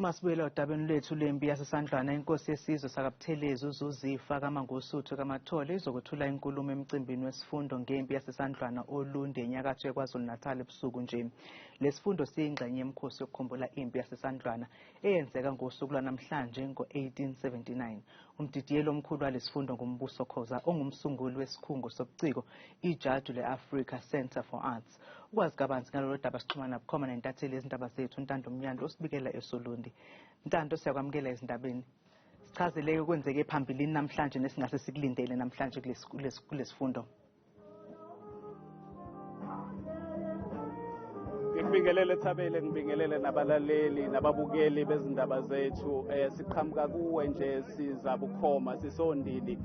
Uma sibuyela odabeni lwethu lwempi yaseSandlwana, inkosi yesizwe sakaButhelezi uZuzifa kaMangosuthu kaMathole izokwethula inkulumo emcimbini wesifundo ngempi yaseSandlwana oLundi enyakatho yeKwaZulu-Natal ebusuku nje. Lesifundo siyingxenye yemikhosi yokukhumbula impi yaseSandlwana eyenzeka ngosuku lwanamhlanje ngo-1879. Umdidiyeli omkhulu walesifundo nguMbuso Khoza ongumsunguli wesikhungo sobuciko iJadu le-Africa Centre for Arts. Ukwazi kabanzi ngalolu daba sixhumana bukhoma nentatheli yezindaba zethu Ntando Mnyandu osibikela eSolundi. Ntando, siyakwamukela ezindabeni. Sichazeleke okwenzeke phambilini namhlanje nesingase sikulindele namhlanje kulesifundo. Ngibingelele Thabele, ngibingelele nabalaleli nababukeli bezindaba zethu. Siqhamuka kuwe nje siza bukhoma sisondini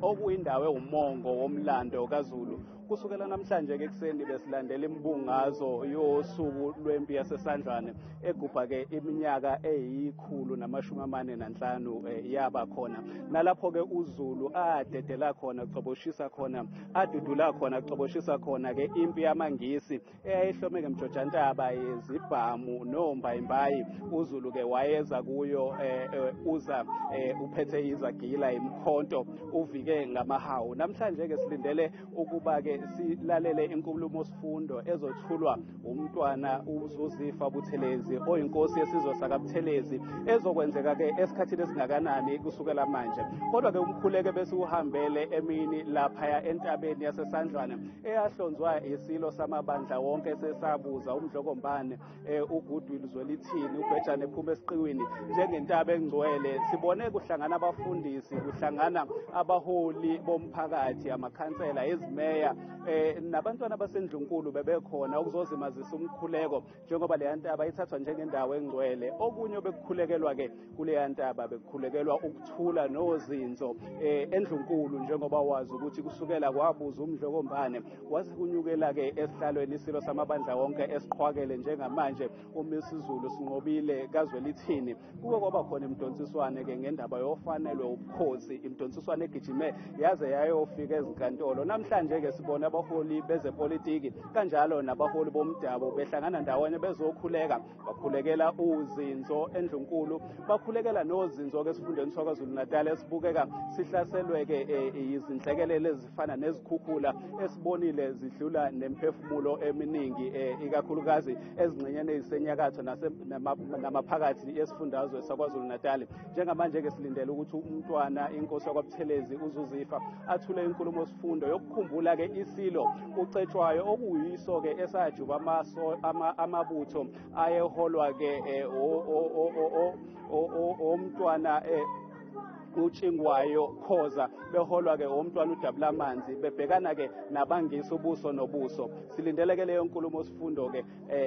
okuyindawo ewumongo womlando kaZulu. Kusukela namhlanje ke ekuseni besilandela imibungazo yosuku lwempi yaseSandlwane egubha ke iminyaka eyi-145 yaba khona. Nalapho ke uZulu adedela khona, coboshisa khona, adudula khona, coboshisa khona ke impi yamaNgisi eyayihlome ngemjojantaba yezibhamu nombayimbayi. uZulu ke wayeza kuyo uza uphethe izagila imkhonto uvike ngamahawu. Namhlanje ke silindele ukuba ke silalele inkulumo sifundo ezothulwa umntwana uZuzifa Buthelezi oyinkosi yesizwe sakaButhelezi, ezokwenzeka ke esikhathini esingakanani kusukela manje. Kodwa ke umkhuleke bese uhambele emini laphaya entabeni yaseSandlwane eyahlonzwa isilo samabandla wonke sesabuza uMdlokombane uGoodwill Zwelithini uBhejane ephuma esiqiwini njengentaba engcwele. Sibone kuhlangana abafundisi, kuhlangana abaholi bomphakathi, amakhansela, izimeya nabantwana basendlunkulu bebekhona ukuzozimazisa umkhuleko njengoba leya ntaba ithathwa njengendawo engcwele. Okunye bekukhulekelwa ke kuleya ntaba bekukhulekelwa ukuthula nozinzo endlunkulu, njengoba wazi ukuthi kusukela kwabuza uMdlokombane waze kunyukela ke esihlalweni isilo samabandla wonke esiqhwakele njengamanje uMisizulu Sinqobile kaZwelithini. Kuke kwaba khona imidonsiswane ke ngendaba yofanelwe ubukhosi, imidonsiswane egijime yaze yayofika ezinkantolo. Namhlanje ke sibona abaholi bezepolitiki kanjalo nabaholi bomdabu behlangana ndawonye bezokhuleka, bakhulekela uzinzo endlunkulu, bakhulekela nozinzo ke esifundeni saKwaZulu-Natal esibukeka sihlaselwe ke izinhlekelele ezifana nezikhukhula esibonile zidlula nemphefumulo eminingi ikakhulukazi ezingxenyeni ezisenyakatho namaphakathi esifundazwe saKwaZulu-Natal. Njengamanje ke silindele ukuthi umntwana inkosi yakwaButhelezi uZuzifa athule inkulumo sifundo yokukhumbula ke isilo uCetshwayo okuyiso ke esajuba amabutho ayeholwa ke omntwana uTshingwayo Khoza, beholwa ke umntwana uDabulamanzi, bebhekana ke nabangisi ubuso nobuso. Silindele ke leyo nkulumo sifundo ke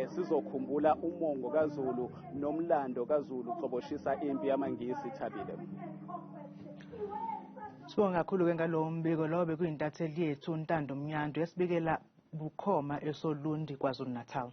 sizokhumbula umongo kaZulu nomlando kaZulu coboshisa impi yamaNgisi. Thabile, sibonga kakhulu ke ngalowo mbiko. Lowo bekuyintatheli yethu Ntando Mnyandu esibikela bukhoma eSolundi KwaZulu-Natal.